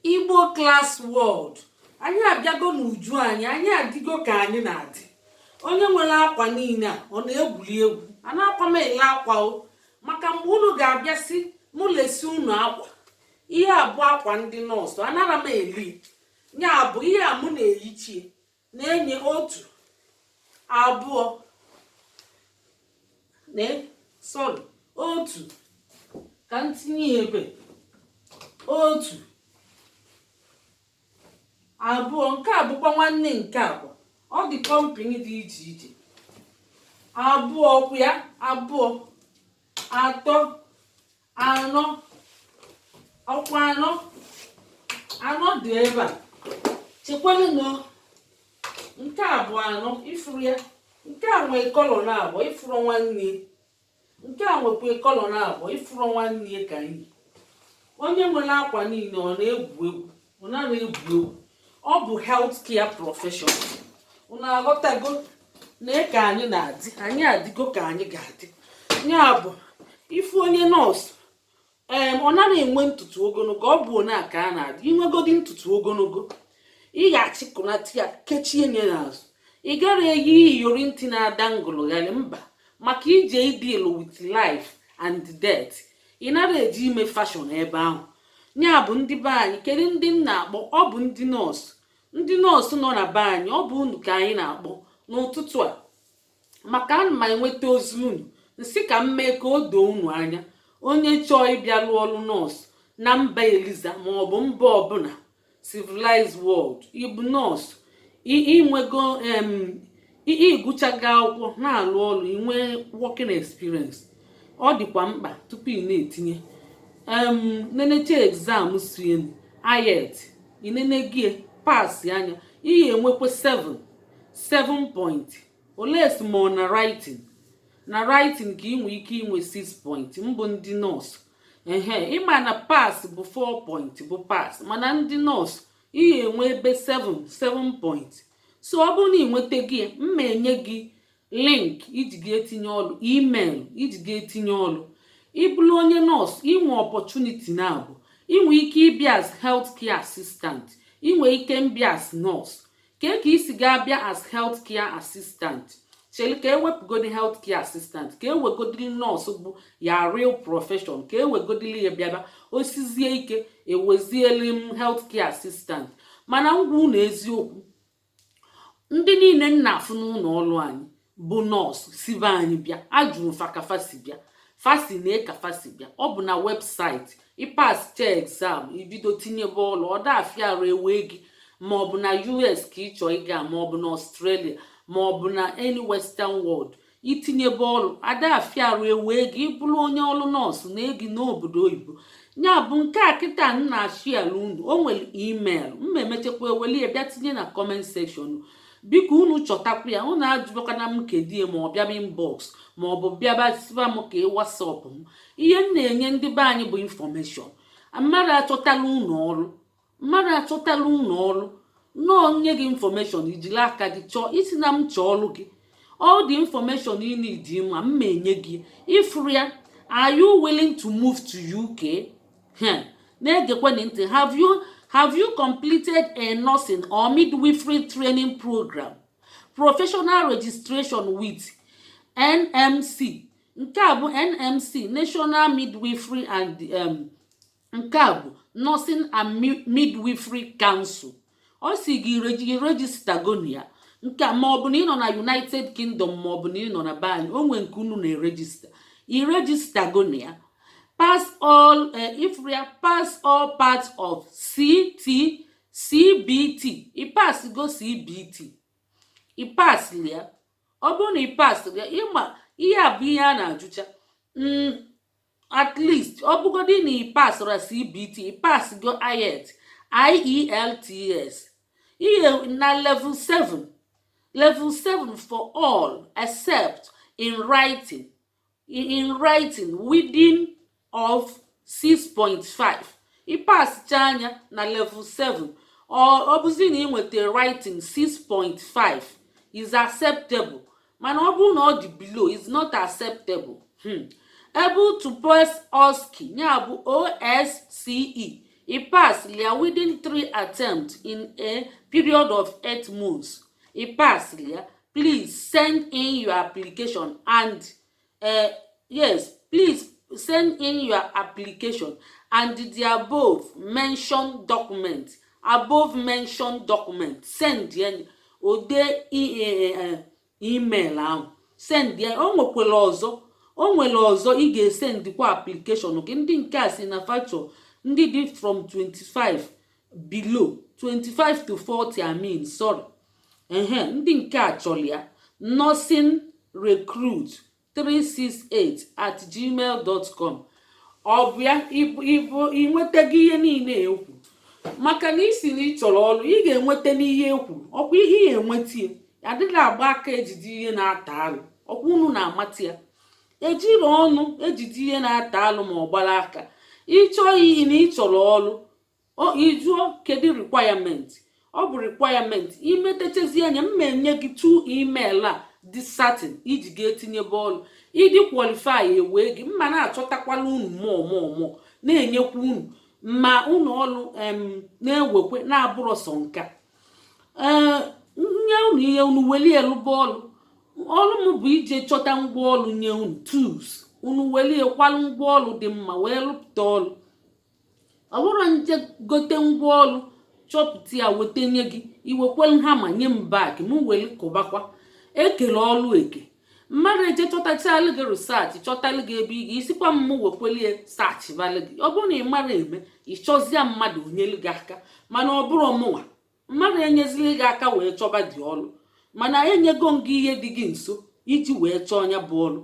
Igbo Class World, anyị abịago n'uju. Anyị adịgo ka anyị na-adị. Onye nwere akwa niile a, ọ na-egwuri egwu? A na-akwa m ele akwa o, maka mgbe unu ga-abịa si mụ lesi unu akwa. Ihe a bụ akwa ndị nọọsụ, anara m eli ya. Bụ ihe a mụ na-eyichie na-enye otu, abụọ na, sorry, otu ka m tinye ebe, otu, abụọ. Nke a bụkwa nwanne nke abụọ. Ọ dị company dị iche iche. Abụọ kwụ ya, abụọ, atọ, anọ, ọkwa anọ, anọ dị ebe a. Chekwanụ, nke a bụ anọ, ifuru ya. Nke a nwee colour na abụọ, ifuru nwanne. Nke a nwekwa colour na abụọ, ifuru nwanne. Ka anyị, onye nwere akwa niile, ọ na-egwu egwu? Ọ naghị egwu egwu. Ọ bụ health care professional. Unu aghọtago na ka anyị na-adị? Anyị adịgo ka anyị ga-adị. Ya bụ, ifu onye nọọsụ, ee, ọ naghị enwe ntutu ogologo. Ọ bụ one a ka a na-adị. Inwegodi ntutu ogologo, ị ga-achịkọnata ya, kechie nye n'azụ. Ị gara eyi iyori ntị na-ada ngụlụgharị, mba, maka ije deal with life and death. Ị nara eji ime fashion ebe ahụ. Ya bụ, ndị be anyị, kedu ndị m na-akpọ? Ọ bụ ndị nọọsụ, ndị nọọsụ nọ na be anyị. Ọ bụ unu ka anyị na-akpọ n'ụtụtụ a, maka ana m enweta ozi unu nsị ka m mee ka o doo unu anya. Onye chọọ ịbịa lụọ ọrụ nọọsụ na mba eliza maọbụ mba ọbụla civilized world, ịbụ nọọsụ, inwego ịgụchago akwụkwọ, na-alụ ọrụ, inwe working experience, ọ dịkwa mkpa tupu ị na-etinye nenecha exam sienu IELTS, inene gị pass anya, ihe enwekwa 7 7 point oles ma ọ na writing, na writing ka ị nwee ike inwe 6 point. Mbụ ndị nọọsụ, ehe, ịma na pass bụ 4 point bụ pass, mana ndị nọọsụ, ihe enwe ebe 7 7 point. So ọ bụrụ na ị nweta gị, mma enye gị link iji gị etinye ọlụ, email iji gị etinye ọlụ. Ịbụrụ onye nọọsụ, inwe opportunity na abụ inwe ike ịbịa as health care assistant, inwe ike mbịa as nurse. Ka ka isi ga-abịa as health care assistant? Chere ka ewepụgodi health care assistant, ka ewegodili nọọsụ bụ ya real profession, ka ewegodili ya bịaba osizie ike, ewezieli m health care assistant. Mana ngwa, unu eziokwu, ndị niile nna afụ n'ụlọ ọrụ anyị bụ nọọsụ sibe anyị bịa, ajụrụ fa ka fa si bịa. Fasi na ka fa si bịa, ọ bụ na website. Ị pass cha exam, ibido tinyebe ọlụ. Ọ dafịa arụ ewee gị, maọbụ na US ka ị chọọ ịga, maọbụ na Australia, maọbụ na any western world. Itinyebe ọlụ, adafịa arụ ewee gị, ịbụrụ onye ọlụ nọọsụ na egi n'obodo oyibo. Ya bụ, nke a kịta m na-achị ala unu, o nwere email m emechakwa eweli ya bịa tinye na comment section. Biko, unu chọtakwa ya. Unu ajụbakwana m kedie, ma ọ bịaba inbox, ma ọ bụ bịaba siba m ka ị WhatsApp m. Ihe m na-enye ndị be anyị bụ information. Mmadụ achọtala unu ọrụ, mmadụ achọtala unu ọrụ nnọọ, nye gị information, ijiri aka gị chọọ isi na m chọọ ọrụ gị. All the information you need, ma m enye gị ifuru ya. Are you willing to move to UK? Na-egekwana ntị. Have you completed a nursing or midwifery training program, professional registration with NMC? Nke a bụ NMC, National Midwifery and nke a bụ Nursing and Midwifery Council. Ọ si gị register gonu ya. Nke a, ma ọ bụ na ị nọ na United Kingdom, ma ọ bụ na ị nọ na be anyị, o nwee nke unu na-e register, i register gonu ya. Pass all if ya pass all parts of CT CBT, ị pass go CBT, ị pass ya. Ọ bụrụ na ị pass ya, ịma ihe a bụ ihe a na-ajụcha. At least, ọ bụgodị na ị passra CBT, ị pass go IELTS, IELTS, ihe na level 7, level 7 for all except in writing within of 6.5. Ị passcha anya na level 7, ọ bụzi na ị nweta writing 6.5 is acceptable, mana ọ bụrụ na ọ dị below, is not acceptable. Able to pass OSCE, ya bụ OSCE. Ị pass ya within three attempts in a period of 8 months. Ị pass ya, please send in your application and yes, please send in your application and the above mentioned document. Above mentioned document, send ya. Ode email ahụ, send ya. O nwekwara ọzọ, o nwere ọzọ ị ga-esendikwa application gị. Ndị nke a si na factor ndị dị from 25 below, 25 to 40, I mean, sorry, ehe, ndị nke a chọrọ ya: nursingrecruit368@gmail.com. Ọ bụ ya ịbụ ịnwetago ihe niile ekwu, maka na isi na ị chọrọ ọrụ, ị ga-enweta n'ihe ekwuru. Ọkwa ihe ị ga-enweta ya adịghị agba aka ejide ihe na-ata alụ. Ọkwa unu na-amata ya, ejiri ọnụ ejide ihe na-ata alụ ma ọ gbara aka. Ịchọ iyi na ị chọrọ ọrụ, ịjụọ kedu requirement. Ọ bụ requirement imetechezi anya mma enye gị two email a dị certain iji ga-etinyebe ọrụ. Ịdị qualify, ewee gị. Mma na-achọtakwala unu mụọ mụọ mụọ, na-enyekwa unu ma unu ọrụ em na-ewekwe na-abụrọ sọ nka. Ee, nye unu ihe unu welie lụba ọrụ. Ọrụ m bụ ije chọta ngwa ọrụ nye unu, tools. Unu welie kwalụ ngwa ọrụ dị mma wee rụpụta ọrụ. Ọ bụrụ nje gote ngwa ọrụ, chọpụta ya, weta nye gị, iwekwelu hama nye m back, m were kụbakwa. Ekele ọrụ eke mmadụ eje chọtachalụ gị research, chọtalụ gị ebe ị ga-esikwa m wekwelie search balụ gị. Ọ bụrụ na ị mara eme, ịchọzie mmadụ onyelu gị aka, mana ọ bụrụ mụnwa mmadụ enyezili gị aka wee chọba dị ọrụ. Mana enyego m gị ihe dị gị nso iji wee chọọ ya bụ ọrụ.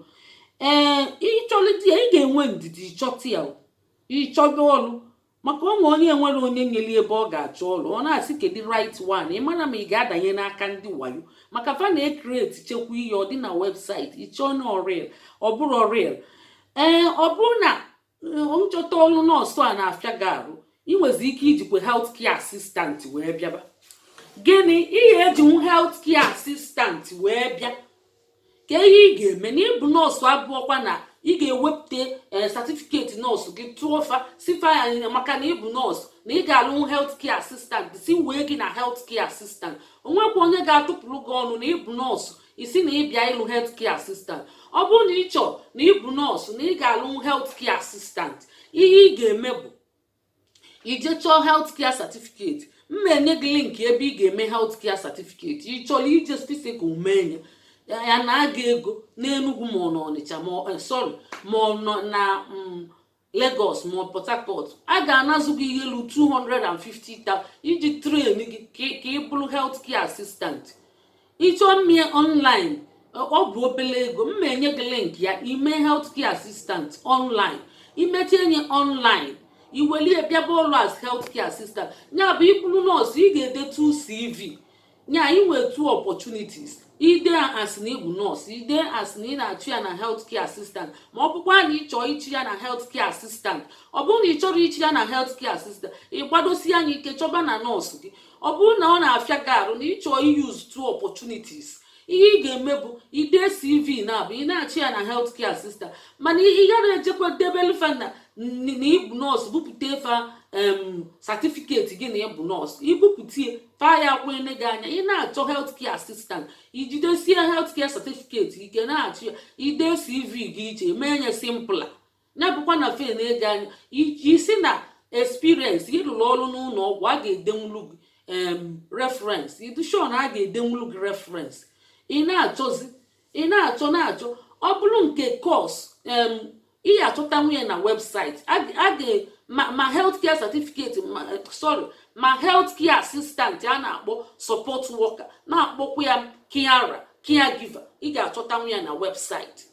Ee, ịchọlite ya, ị ga-enwe ndidi ịchọta ya, ịchọba ọrụ, maka onwe onye nwere onye nyere ebe ọ ga-achọ ọrụ, ọ na-asị kedu right one. Ị mara ma ị ga-adanye n'aka ndị wayo, maka fa na-ecreate chekwa ihe ọ dị na website, ịchọọ na real, ọ bụrụ real. Ee, ọ bụrụ na nchọta ọrụ nọọsụ a na-afịa gị arụ, ị nwezi ike ijikwa health care assistant wee bịaba. Gịnị ihe ejinwu health care assistant wee bịa? Ka ihe ị ga-eme na ịbụ nọọsụ abụọkwa na ị ga-ewepụta certificate nọọsụ gị tụọ fa sifa ya, maka na ịbụ nọọsụ na ị ga-alụ health care assistant, si wee gị na health care assistant. Onwekwa onye ga-atụpụrụ gị ọnụ na ịbụ nọọsụ isi na ịbịa ịlụ health care assistant. Ọ bụrụ na ị chọọ na ịbụ nọọsụ na ị ga-alụ health care assistant, ihe ị ga-eme bụ ije chọọ health care certificate. M na-enye gị link ebe ị ga-eme health care certificate. Ị chọrọ ije physical mee ya, ya na-aga ego n'Enugwu ma ọ na Ọnịcha, ma sorry, ma ọ nọ na Lagos ma ọ Port Harcourt, a ga-anazụ gị ihe elu 250,000 iji train gị ka ị bụrụ health care assistant. Ịchọọ mmie online, ọ bụ obere ego. M enye gị link ya, ime health care assistant online. Imechi enye online, iwelie bịaba ọrụ as health care assistant. Ya bụ, ịbụrụ nọọsụ, ị ga-edetu CV nya, inwe two opportunities: ide as na ịbụ nọọsụ, ide as na ị na-achụ ya na health care assistant. Ma ọ bụkwa na ị chọọ ichi ya na health care assistant, ọ bụrụ na ị chọrọ ichi ya na health care assistant, ị gbadosi anya ike chọba na nọọsụ gị. Ọ bụrụ na ọ na-afịa gị arụ na ị chọọ use two opportunities, ihe ị ga-eme bụ ide CV na-abụ ị na-achụ ya na health care assistant, mana ị gara ejekwa debelu fa na ịbụ nọọsụ, bupụta fa certificate gị na ịbụ nọọsụ, ibupụtie fa ya kwene gị anya. Ị na-achọ health care assistant, ijidesie health care certificate ike na-achụ ya, ide CV gị iche, mee nye simpler ya, bụkwa na fe na-ege anya isi na experience ịrụrụ ọrụ n'ụlọ ọgwụ, a ga-edenwulu gị reference. Ịdụshọn a ga-edenwulu gị reference. Ị na-achọzi, ị na-achọ na-achọ. Ọ bụrụ nke course, ị ga-achọta nwunye na website a ga ma health care certificate, ma sorry, ma health care assistant a na-akpọ support worker, na-akpọkwa ya carer, caregiver, ị ga-achọta nwunye na website.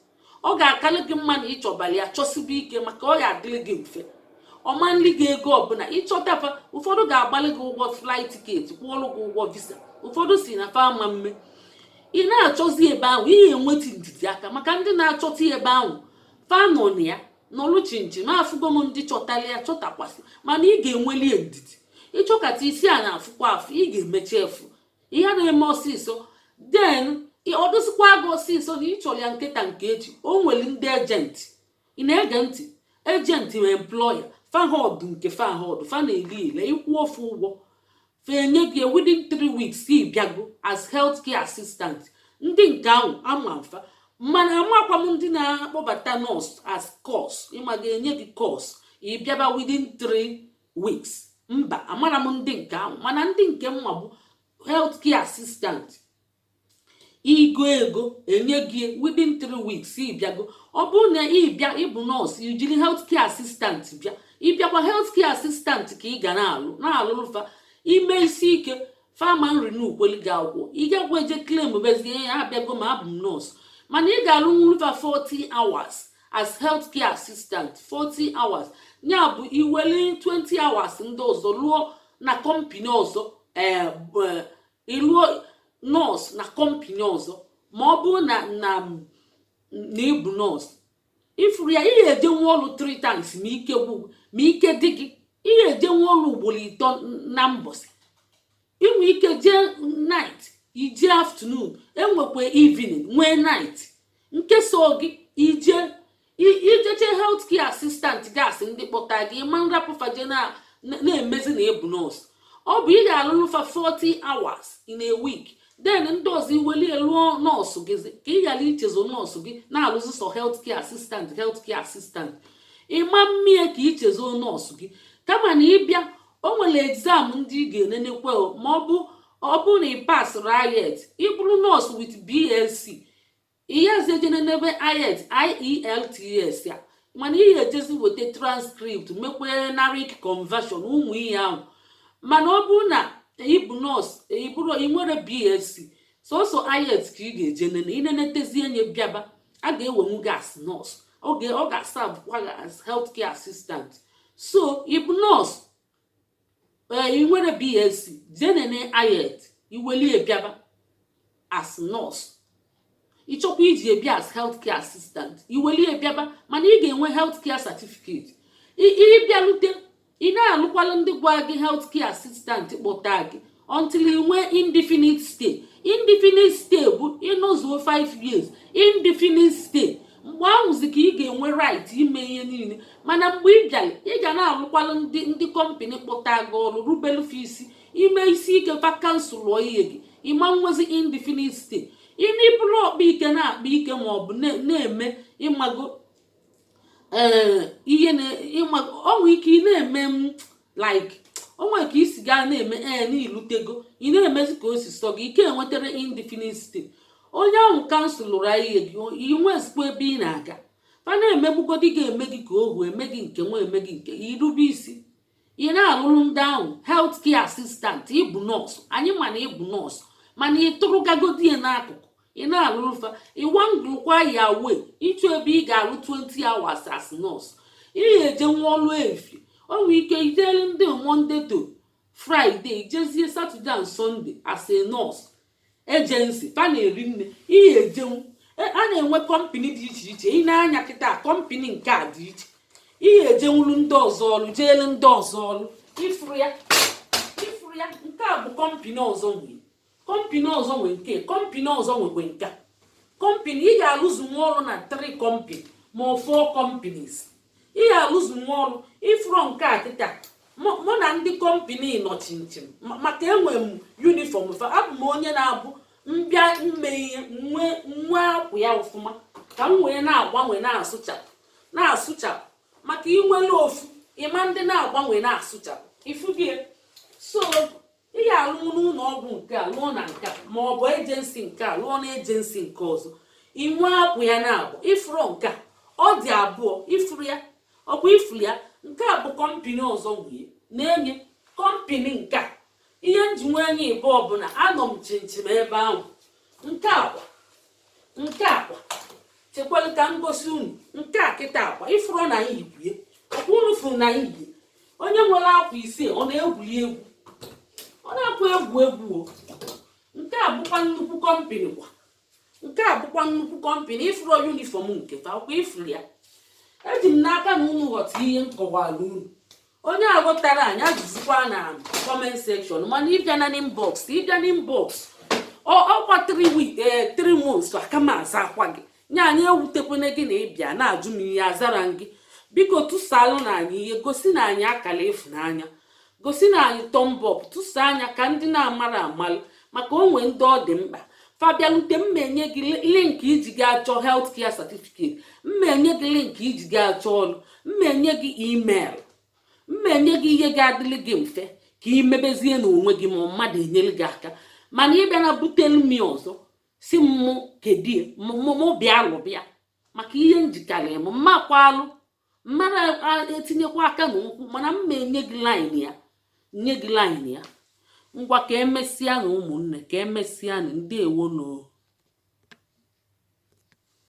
Ọ ga-akarị gị mma na ịchọbali ya chọsibe ike, maka ọ ga-adịrị gị mfe, ọma nli gị ego ọbụla ịchọtafa. Ụfọdụ ga-agbalị gị ụgwọ flight ticket, kwụọrụ gị ụgwọ visa. Ụfọdụ si na fa ama mme. Ị na-achọzi ebe ahụ, ihe enweta ndidi aka, maka ndị na-achọta ebe ahụ fa nọ na ya nọlụ chinchin. Afụgo m ndị chọtara ya chọtakwasị, mana ị ga-enweli ndidi ịchọkata isi a na-afụkwa afụ. Ị ga-emechi efu ihe na-eme ọsịsọ, then ọ dụsịkwa gị ọsịsọ na ịchọrọ ya nkịta nke echi. O nwere ndị agent. Ị na-ege ntị? Agent ma employer fa Fahọdụ nke fahọdụ fa na-eli ele, ịkwụ ofu ụgwọ, fa enye gị within 3 weeks, ị bịago as health care assistant. Ndị nke ahụ ama mfa, mana amakwa m ndị na-akpọbata nọọsụ as course. Ịma ga-enye gị course, ị bịaba within 3 weeks? Mba, amara m ndị nke ahụ, mana ndị nke mma bụ health care assistant. Igo ego, enye gị within 3 weeks, ịbịago. Ọ bụrụ na ịbịa ịbụ nọọsụ, ijiri health care assistant bịa, ịbịakwa health care assistant ka ị ga na-alụ, na-alụlụfa. Ime isi ike, fama nri n'ukweli gị akwụkwọ, ị gakwa eje claim bezie ya abịago ma abụ m nọọsụ. Mana ị ga-alụ nwurufa 40 hours as health care assistant, 40 hours ya bụ iweli 20 hours ndị ọzọ lụọ na company ọzọ. Ee, ịlụọ nọọsụ na company ọzọ, ma ọ bụrụ na ịbụ nọọsụ ifuru ya, ị ga-eje nwa ọrụ 3 times ma ike gwụ, ma ike dị gị. Ị ga-eje nwa ọrụ ugboro ịtọ na mbọsị. Inwe ike jee night, ije afternoon, enwekwa evening, nwee night nke so gị ije. Ijeche health care assistant gasị, ndị kpọta gị ma nrapụfaje na-emezi na ịbụ nọọsụ, ọ bụ ị ga-alụlụfa 40 hours in a week. Then ndị ọzọ iwelie lụọ nọọsụ gịzi, ka ị ghara ichezo nọọsụ gị na-alụzi sọ health care assistant, health care assistant. Ịma mmie ka ichezo nọọsụ gị, kama na ịbịa, o nwere exam ndị ị ga-enenekwa. Ma ọ bụ na ị pasịrị IELTS, ịbụrụ nọọsụ with BSc, ihe ejenenebe IELTS, IELTS ya, mana ị ga-ejezi weta transcript, mekwe NARIC conversion, ụmụ ihe ahụ. Mana ọ bụrụ na ịbụ nọọsụ, ịbụrụ ị nwere BSc, sọsọ IELTS ka ị ga-eje nene. Inenetezi enye, bịaba, a ga-ewenwu gị as nọọsụ, oge ọ ga-asavụkwa gị as health care assistant. So ịbụ nọọsụ, ee, ị nwere BSc, jee nene IELTS, iwelie bịaba as nọọsụ. Ịchọkwa iji ebia as health care assistant, iwelie bịaba, mana ị ga-enwe health care certificate. Ịbịalute, ị na-alụkwalụ ndị gwa gị health care assistant kpọta gị until ị nwee indefinite stay. Indefinite stay bụ ịnọzuo 5 years indefinite stay. Mgbe ahụzi ka ị ga-enwe right ime ihe niile. Mana mgbe ị bịara, ị ga na-alụkwalụ ndị company kpọta gị ọrụ, rubelufe isi. Ime isi ike, fa cancelụọ ihe gị, ịma nwezi indefinite stay. Ime ịbụrụ ọkpa ike, na-akpa ike, ma ọ bụ na-eme ịmago, ee, ihe na ịmago, ọ nwee ike ị na-eme m like onwe ka isi gaa na-eme, ee, n'ilutego, ị na-emezi ka o si sọ gị, ike enwetara indefinite stay. Onye ahụ cancelụrụ ihe gị, inwezikwa ebe ị na-aga. Fa na-emegbugodi ga-eme gị ka ohu, eme gị nke nwa, eme gị nke irube isi. Ị na-alụrụ ndị ahụ health care assistant, ịbụ nọọsụ, anyị ma na ịbụ nọọsụ, mana ị tụrụgagodi ya n'akụkụ, ị na-alụrụ fa. Ịwangụkwa ya wee ịchọ ebe ị ga-alụ 20 hours as nọọsụ. Ị ga-eje nwa ọlụ efi, o nwere ike ijere ndị Monday to Friday, ijezie Saturday and Sunday as a nurse. Agency fa na-eri nne. Ị ga-ejenwu, a na-enwe company dị iche iche. Ị na-anya kịta, company nke a dị iche. Ị ga-ejenwuru ndị ọzọ ọrụ, jeelu ndị ọzọ ọrụ. Ifuru ya, ifuru ya, nke a bụ company ọzọ nwe, company ọzọ nwe nke, company ọzọ nwekwe nke a company. Ị ga-alụzu nwa ọrụ na 3 company ma ọ 4 companies. Ị ga-alụzu nwa ọrụ. Ifuru nke a kịta, mụ na ndị company nọ chinchin, maka enwe m uniform fa. Abụ m onye na-abụ mbịa mme ihe nwee nwee akwụ ya ọfụma, ka m wee na-agbanwe, na-asụchapụ, na-asụchapụ, maka inwere ofu ịma ndị na-agbanwe, na-asụchapụ ifu gị. So ị ga-alụ n'ụlọ ọgwụ nke a, lụọ na nke a, ma ọ bụ agency nke a, lụọ na agency nke ọzọ, inwe akwụ ya na-abụ. Ifuru nke a, ọ dị abụọ. Ifuru ya, ọkwa ifuru ya, nke a bụ company ọzọ nwunye na-enye company nke a. Ihe nji nwee enye ịbụ ọbụla anọ m chinchin ebe ahụ. Nke akwa, nke akwa, chekwala ka m gosi unu nke a kịta. Akwa ifuru na anyị yibue, ọkwa unu furu na anyị yibie. Onye nwere akwa isii, ọ na-egwuri egwu? Ọ na-akwa egwu egwu o. Nke a bụkwa nnukwu company kwa. Nke a bụkwa nnukwu company. Ifuru uniform nke fa, ọkwa ifuru ya. Eji m n'aka na unu ghọta ihe m kọwara unu. Onye aghọtara, anyị ajụzikwa na comment section. Mana ịbịa na inbox, ịbịa na inbox, ọkwa 3 week, ee, 3 months aka m aza akwa gị. Nye anyị ewutekwana gị na ịbịa na-ajụ m ihe azara gị. Biko, tụsalụ na anyị ihe, gosi na anyị akara ịfụnanya, gosi na anyị thumb up, tụsa anya ka ndị na-amara amalụ, maka onwe ndị ọ dị mkpa. Fabialute, mma enye gị link iji gaa chọọ health care certificate, mma enye gị link iji gaa chọọ ọrụ, mma enye gị email, mma enye gị ihe ga-adịrị gị mfe ka ị mebezie n'onwe gị, ma mmadụ enyere gị aka. Mana ịbịa na butelu mi ọzọ, si mụ kedie, mụ bịa lụbịa maka ihe njikarị m mmakwa alụ mmadụ etinyekwa aka n'ụkwụ. Mana mma enye gị line ya, nye gị line ya. Ngwa, ka emesịa na ụmụnne, ka emesịa na ndewo no.